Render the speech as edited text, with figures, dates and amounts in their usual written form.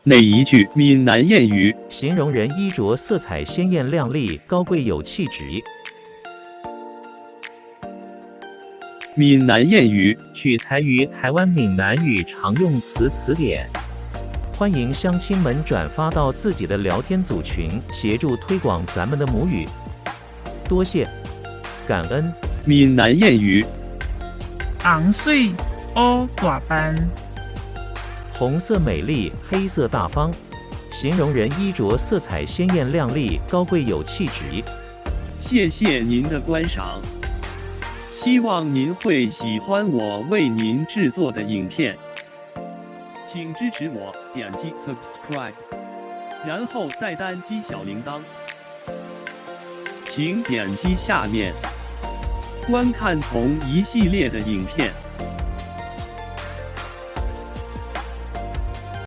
哪一句闽南諺语形容人衣着色彩鲜艳亮丽、高贵有气质？闽南諺语取材于台湾闽南语常用词词典。欢迎乡亲们转发到自己的聊天组群，协助推广咱们的母语。多谢，感恩。闽南諺语红媠乌大範。红色美丽，黑色大方，形容人衣着色彩鲜艳亮丽、高贵有气质。谢谢您的观赏，希望您会喜欢我为您制作的影片，请支持我点击 subscribe，然后再单击小铃铛，请点击下面观看同一系列的影片。